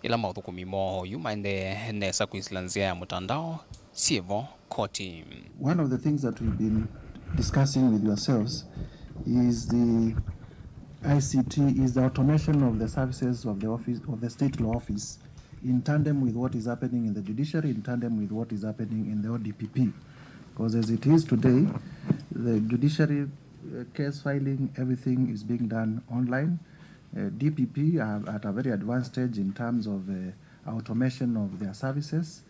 Ĩla maũthũkũmi moo oyu maendee nesa kwĩsĩla nzĩa ya mũtandao, syĩvo koti. One of the things that we've been discussing with yourselves is the I C T, is the automation of the services of the office, of the state law office, in tandem with what is happening in the judiciary, in tandem with what is happening in the O D P P. Because as it is today, the judiciary, uh, case filing, everything is being done online. Uh, D P P are at a very advanced stage in terms of, uh, automation of their services.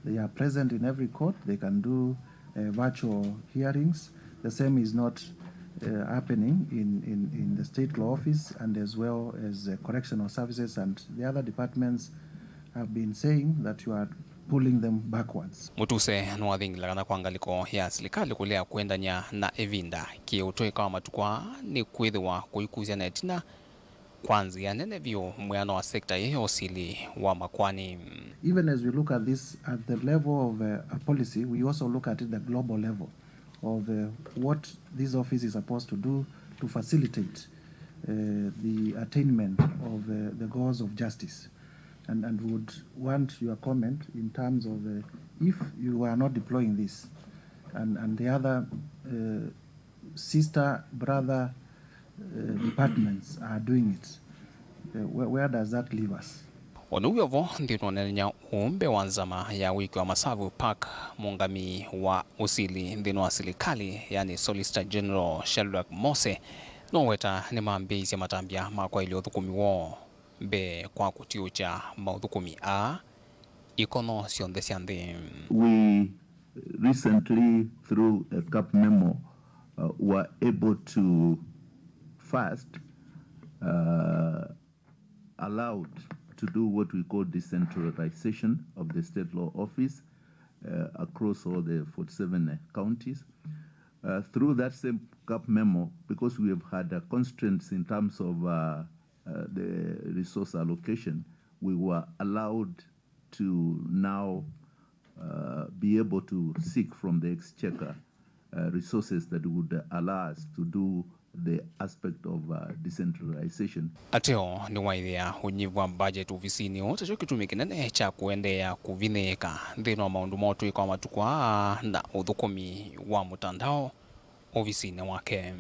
They are present in every court. They can do, uh, virtual hearings. The same is not, uh, happening in, in, in the state law office and as well as, uh, correctional services and the other departments have been saying that you are pulling them backwards. Mutuse nĩwathingila kana kwa ngalĩko ya silikalĩ kũlea kwendany'a na ĩvinda, kĩũtũĩka wa matukũ aa nĩ kwĩthĩwa kũikusya na ĩtina kwa nzĩa nene vyũ mwĩano wa sekta ĩĩ ya ũsili wa makoani. Even as we look at this at the level of, uh, a policy, we also look at it the global level of, uh, what this office is supposed to do to facilitate, uh, the attainment of, uh, the goals of justice. And, and we would want your comment in terms of, uh, if you are not deploying this and, and the other, uh, sister, brother, uh, departments are doing it, uh, where, where does that leave us? O na wĩ o vo nthĩnĩ wa ũneenany'a ũũ mbee wa nzama ya wĩki wa masavu PAC, mũũngamĩi wa ũsili nthĩnĩ wa silikalĩ, yani Solicitor General Shadrack Mose, nũweta nĩmambĩĩisye matambya ma kwaĩlya ũthũkũmi woo mbee kwa kũtiũkya maũthũkũmi aa ikono syonthe sya nthĩ. We recently, through a CAP memo, uh, were able to first, uh, allowed to do what we call decentralization of the state law office, uh, across all the forty-seven counties. Uh, through that same CAP memo, because we have had, uh, constraints in terms of, uh, uh, the resource allocation, we were allowed to now, uh, be able to seek from the exchequer, uh, resources that would allow us to do the aspect of, uh, decentralization. Ateo nĩwaĩthĩa ũnyivu wa budget ovisinĩ ũũ takyo kĩtumi kĩnene kya kũendeea kũvinyĩĩka nthĩnĩ wa maũndũ ma ũtũĩka wa matukũ aa na ũthũkũmi wa mũtandao ovisinĩ wake.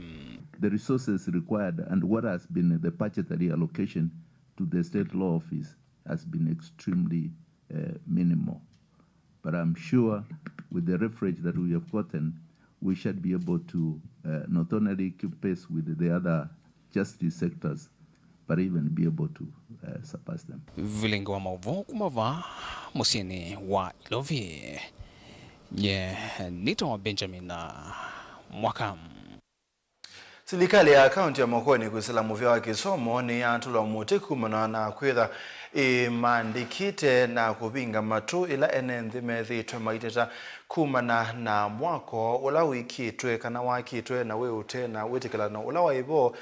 The resources required and what has been the budgetary allocation to the state law office has been extremely, uh, minimal. But I'm sure with the leverage that we have gotten, we shall be able to, uh, not only keep pace with the other justice sectors, but even be able to, uh, surpass them. Vilingi wa maũvoo kuma vaa mũsyĩnĩ wa Ilovi. Nye nĩtawa Benjamin Mwaka. Silikalĩ ya kaunti ya Makueni kwĩsĩla mũvĩa wa kĩsomo nĩyatũlwa mũtĩ kumana na kwĩtha ĩmaandĩkĩte na kũvinga matũ ĩla ene nthĩ methĩĩtwe maiteta kumana na mwako ũla wĩkĩtwe kana wakĩtwe na wĩ ũte na wĩtĩkĩlano ũla waĩ vo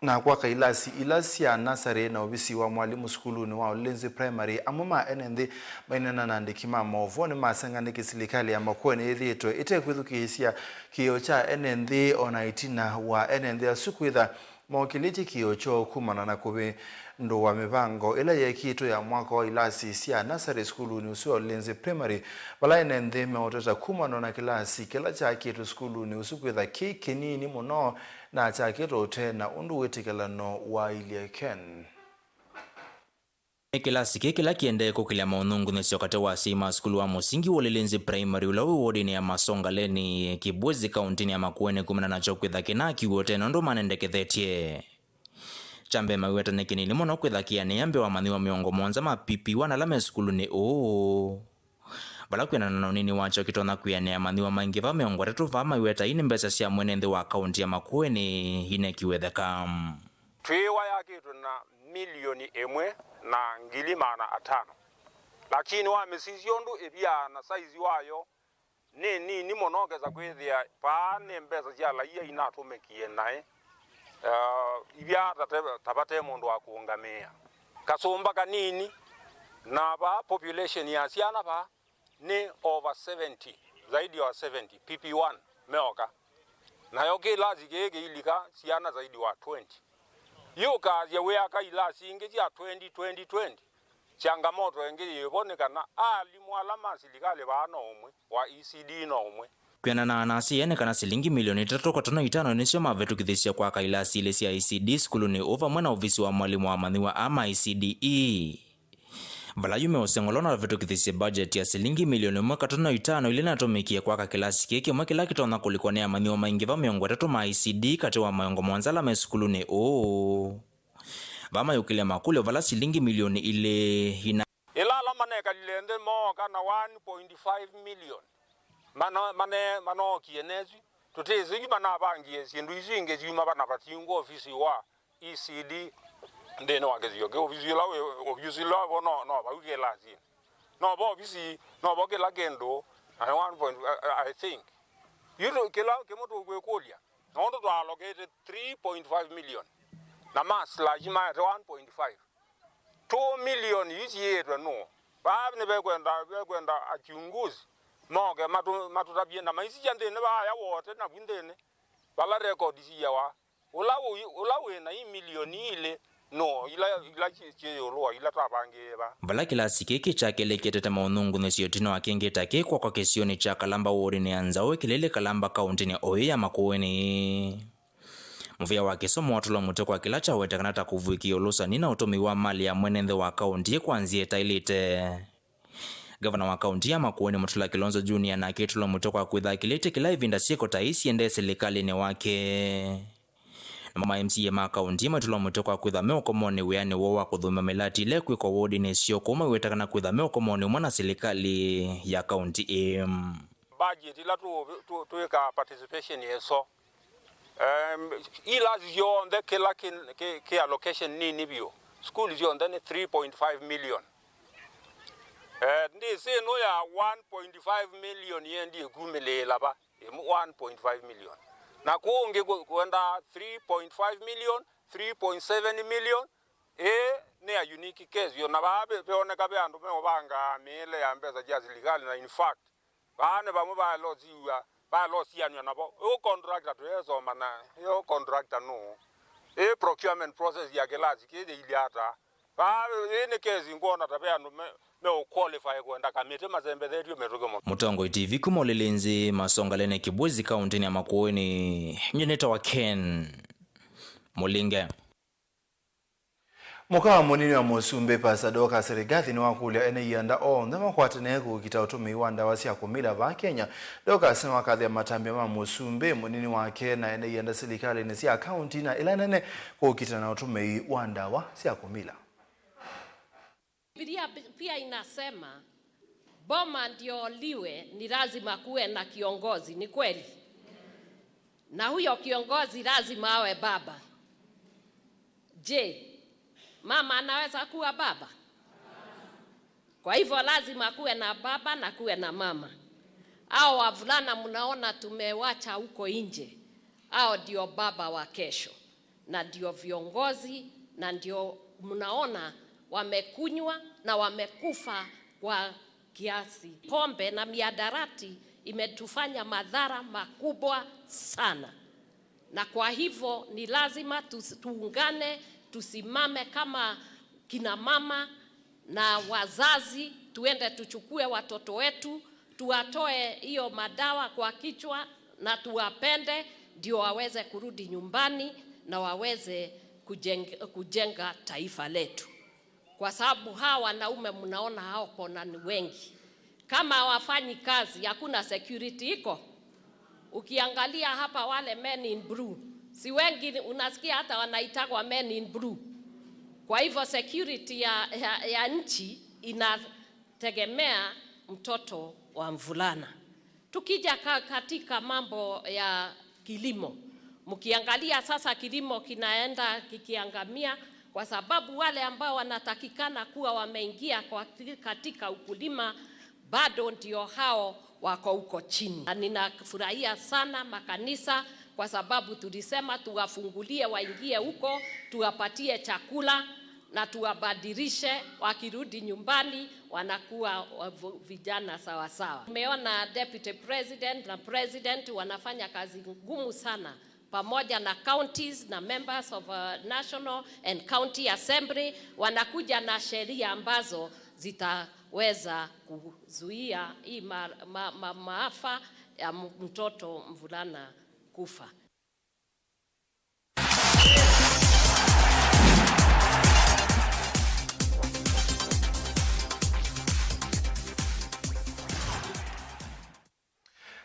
na kwaka ilasi ila sya nasarĩ na ovisi wa mwalimũ sukulunĩ wa Ulinzi Primary. Amwe ma ene nthĩ maineena na andĩki ma maũvoo nĩmaseng'a nĩkĩ silikalĩ ya Makueni yĩthĩĩtwe ĩtekwĩthukĩĩsya kĩĩo kya ene nthĩ, o na ĩtina wa ene nthĩ asu kwĩtha mokĩlĩtye kĩĩo kyoo kumana na kũvĩndũwa mĩvango ĩla yeekĩtwe ya mwako wa ilasi sya nasarĩ sukulunĩ ũsu wa Ulinzi Primary, vala ene nthĩ meũteta kumana na kĩlasi kĩla kyakĩtwe sukulunĩ ũsu kwĩtha kĩ kĩnini mũno na kyakĩtwe ũte na ũndũ wĩtĩkĩlano waĩlye. Ken. Nĩ kĩlasi kĩĩ kĩla kĩendee kũkĩlya maũnungunĩsyo katĩ wa asyai ma sukulu wa mũsingi wa Ulinzi Primary ũla wĩ wodinĩ ya Masongaleni, Kibwezi, kauntinĩ ya Makueni kumana nakyo kwĩtha kĩnaakiw'e ũte na ũndũ manendekethetye. Kya mbee, maiweta nĩ kĩnini mũno kwĩtha kĩanĩĩa mbee wa amanyĩw'a mĩongo mũonza ma P P one ala me sukulunĩ ũũ. Vala kwĩanana na ũnini wakyo kĩtonya kwĩanĩa amanyĩw'a maingĩ va mĩongo ĩtatũ vaa maiweta ii nĩ mbesa sya mwene nthĩ wa kaunti ya Makueni inekiwe theka. Twĩĩwa yakĩtwe na milioni ĩmwe na ngili maana atano, lakini wamĩsisya ũndũ ĩvyaa na saizi wayo nĩ nini mũno, ũkesa kwĩthĩa vaa nĩ mbesa sya laia inatũmĩkie naĩ, uh, ivyaa ta te-, ta vate mũndũ wa kũũngamĩĩa. Kasũmba kanini, na vaa population ya syana vaa nĩ over seventy, zaidi wa seventy, P P one meoka. Nayo kĩlasi kĩĩ kĩilika syana zaidi wa twenty. Yu ũkaasya wĩaka ilasi ingĩ sya twenty, twenty, twenty. Changamoto ĩngĩ yĩvo nĩ kana alimũ ala ma silikalĩ vaa no ũmwe, wa E C D no ũmwe. Kwĩanana na asyai nĩ kana silingi milioni itatũ katono itano nĩsyo mavĩtũkĩthisye kwaka ilasi ilĩ sya E C D sukulunĩ ũũ vamwe na ovisi wa mwalimũ wa amanyĩw'a aa ma E C D E. Vala yu meũseng'olwa na vavĩtũkĩthisye budget ya silingi milioni ĩmwe katono itano ila inatũmĩkie kwaka kĩlasi kĩĩ kĩmwe kĩla kĩtonya kũlikwa nĩ amanyĩw'a maingĩ va mĩongo ĩtatũ ma E C D katĩ wa mĩongo mũonza ala me sukulunĩ ũũ. Vaa mayũkĩlya makũlyo vala silingi milioni ilĩ ina. Ĩla ala manekalile nthĩ mooka na one point five million, mana-, mane-, manookie nesu, tũtĩsĩ yu manavangie syĩndũ isu ingĩ syuma vana vatingwa ovisi wa E C D nthĩnĩ wa kĩsio kĩu. Ovisi ũla wĩ, ovisi ũla wĩ vo no, no vau kĩlasinĩ. No vo ovisi, no vo kĩla kĩndũ, na one point, I, I think. Yu tũ-, kĩla kĩmwe tũkwĩkũlya, nũndũ twa allocate three point five million, na ma slash maete one point five. Two million yu siĩtwe nũũ? Vaa nĩvekwenda, vekwenda achunguzi moke matu-, matũtavye na maisisya nthĩnĩ vaaya wote navu nthĩnĩ, vala record siĩawa. Ũla wĩ, ũla wĩ na i milioni ilĩ nũũ, ila, ila syĩ, syĩ ĩũlũ wa ila twavangĩĩe vaa? Vala kĩlasi kĩĩ kĩkyakĩlĩkĩtĩte maũnungunĩsyo ĩtina wa kĩngĩ ta kĩĩ kwakwa kĩsionĩ kya Kalamba wodinĩ ya Nzaũ, Kĩlĩlĩ Kalamba, kauntinĩ oyu ya Makueni. Mũvĩa wa kĩsomo watũlwa mũtĩ kwa kĩla kyawetekana ta kũvuĩkĩa ũlũsani na ũtũmĩi wa malĩ ya mwene nthĩ wa kaũntĩ kwa nzĩa ĩtaĩlĩte. Ngavana wa kaũntĩ ya Makueni Mutula Kilonzo Junior nake aitũlwa mũtĩ kwa kwĩtha akilĩte kĩla ĩvinda syĩko ta ii siendee silikalĩnĩ wake. Namo ma M C A ma kaũntĩ maitũlwa mũtĩ kwa kwĩtha me ũkomonĩ wĩanĩ woo wa kũthũmĩa mĩlati ĩla ĩkwĩkwa wodinĩ syoo kũu maiwetakana kwĩtha me ũkomonĩ ũmwe na silikalĩ ya kaũntĩ ĩĩ. Budget ila tu- tu- twĩkaa participation ĩso, em, ilasi syonthe kĩla kĩ, kĩ, kĩ allocation nini vyũ, school syonthe nĩ three point five million. Eh, ndĩsĩ ĩno ya one point five million yendie kumĩlĩĩla va? Ĩmwe one point five million. Na kũngĩ kũ- kwenda three point five million, three point seven million. Ĩĩ nĩ a unique case, yo na vaa ve- veoneka ve andũ meũvangaa mĩĩle ya mbesa sya silikalĩ, na in fact vaa nĩ vamwe vaelosiw'a vaelosianw'a navo. Ĩũ contractor tũyesoma na ĩyo contractor nũũ? Ĩ procurement process ya kĩlasi kĩĩ yĩilye ata? Vaa ĩĩ nĩ kesi ngwona ta ve andũ me- meũqualify kwenda kamĩtĩ masembethetw'e mĩtũkĩ mũno. Mũtongoi T V kuma Ũlĩlĩnzĩ, Masongalene Kĩbwezi, kaũntĩnĩ ya Makueni, nyie nĩtawa Ken Mũlinge. Mũka wa mũnini wa mũsumbĩ, Pastor Dorcas Rigathi, nĩwakũlya ene ianda onthe makwatane kũkita ũtũmĩi wa ndawa sya kũmila vaa Kenya. Dorcas nĩwakathĩa matambya ma mũsumbĩ, mũnini wake, na ene ianda silikalĩnĩ sya kaũntĩ na ila nene kũkita na ũtũmĩi wa ndawa sya kũmila. Biblia pi- pia inasema, boma ndio liwe, ni lazima kuwe na kiongozi. Ni kweli? Na huyo kiongozi lazima awe baba. Je, mama anaweza kuwa baba? Kwa hivyo lazima kuwe na baba na kuwe na mama. Hao wavulana mnaona tumewacha huko nje, hao ndio baba wa kesho, na ndio viongozi, na ndio mnaona wamekunywa na wamekufa kwa kiasi. Pombe na miadarati imetufanya madhara makubwa sana, na kwa hivyo ni lazima tus- tuungane, tusimame kama kina mama na wazazi, tuende tuchukue watoto wetu, tuwatoe hiyo madawa kwa kichwa na tuwapende, ndio waweze kurudi nyumbani na waweze kujenga, kujenga taifa letu. Kwa sababu hawa wanaume mnaona hao kona ni wengi. Kama hawafanyi kazi, hakuna security iko. Ukiangalia hapa wale men in blue, si wengi unasikia hata wanaitagwa men in blue. Kwa hivyo security ya, ya, ya nchi inategemea mtoto wa mvulana. Tukija ka- katika mambo ya kilimo, mkiangalia sasa kilimo kinaenda kikiangamia kwa sababu wale ambao wanatakikana kuwa wameingia kwa- katika ukulima bado ndio hao wako huko chini. Na ninafurahia sana makanisa kwa sababu tulisema tuwafungulie waingie huko, tuwapatie chakula na tuwabadilishe, wakirudi nyumbani wanakuwa wavu- vijana sawa sawa. Tumeona Deputy President na President wanafanya kazi ngumu sana pamoja na counties na members of, uh, National and County Assembly, wanakuja na sheria ambazo zitaweza kuzuia hii ma, ma, ma, maafa ya m- mtoto mvulana kufa.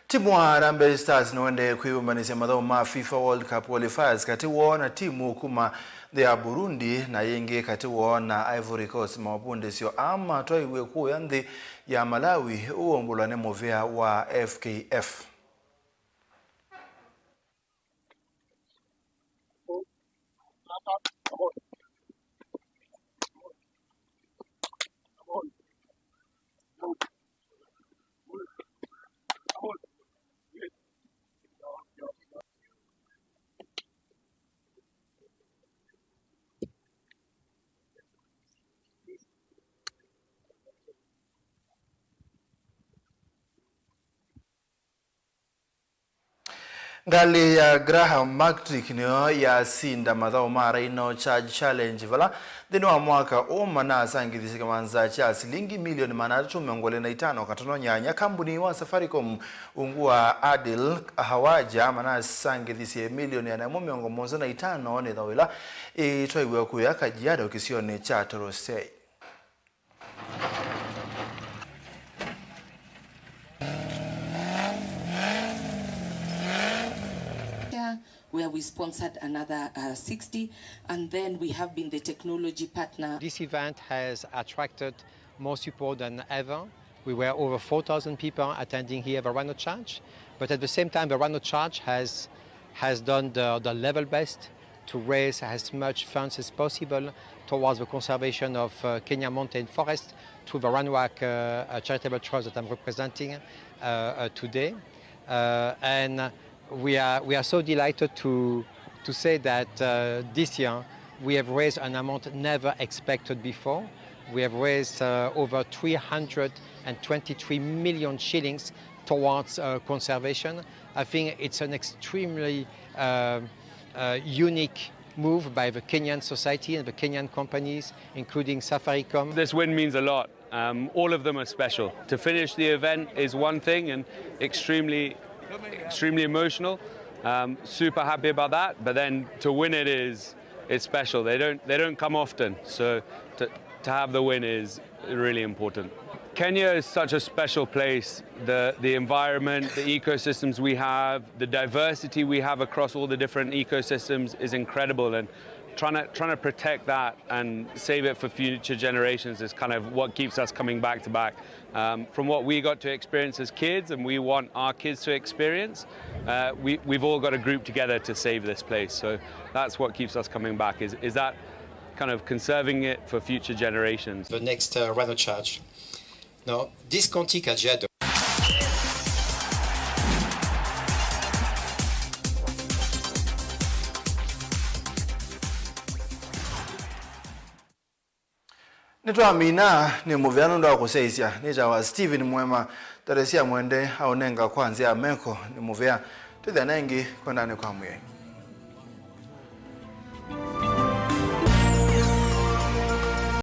Timu wa Harambee Stars nĩwendee kwĩyũmbanĩsya mathaũ ma FIFA World Cup qualifiers katĩ woo na timu kuma nthĩ ya Burundi na yĩngĩ katĩ woo na Ivory Coast. Mavundĩsyo aa matwaiwe kũya nthĩ ya Malawi, ũũmbũlwa nĩ mũvĩa wa F K F. Ngalĩ ya Graham Matrick nĩyo yasinda mathaũ ma Rhino Charge Challenge, vala nthĩnĩ wa mwaka ũũ manasangĩthisye kĩmanza kya silingi milioni maana atatũ mĩongo ĩlĩ na itano katono nyanya. Kambuni wa Safaricom ungu wa Adil Khawaja manasangĩthisye milioni ĩana ĩmwe mĩongo mũonza na itano nĩ thaũ ĩla ĩtwaiwe kũya Kajiado kĩsionĩ kya Torosei. Where we sponsored another, uh, sixty, and then we have been the technology partner. This event has attracted more support than ever. We were over four thousand people attending here the Rhino Charge, but at the same time, the Rhino Charge has, has done the, the level best to raise as much funds as possible towards the conservation of, uh, Kenya mountain forest through the Rhino Ark, uh, uh, Charitable Trust that I'm representing, uh, uh, today. Uh, and we are, we are so delighted to, to say that, uh, this year we have raised an amount never expected before. We have raised, uh, over three hundred and twenty-three million shillings towards, uh, conservation. I think it's an extremely, uh, uh, unique move by the Kenyan society and the Kenyan companies, including Safaricom. This win means a lot. Um, all of them are special. To finish the event is one thing and extremely, extremely emotional. Um, super happy about that. But then to win it is, is special. They don't, they don't come often. So to, to have the win is really important. Kenya is such a special place. The, the environment, the ecosystems we have, the diversity we have across all the different ecosystems is incredible. And trying to, trying to protect that and save it for future generations is kind of what keeps us coming back to back. Um, from what we got to experience as kids, and we want our kids to experience, uh, we, we've all got to group together to save this place. So that's what keeps us coming back, is, is that kind of conserving it for future generations. The next, uh, Rhino Charge. No, Discounti Kajiado. Nĩtwamina, nĩ mũvea nũndũ wa kũsyaĩĩsya. Nĩtawa Stephen Mwema. Teresia Mwende aũnenga kwa nzĩa ya meko. Nĩ mũvea. Twĩthĩane ĩngĩ kwendanĩ kwa Mwĩai.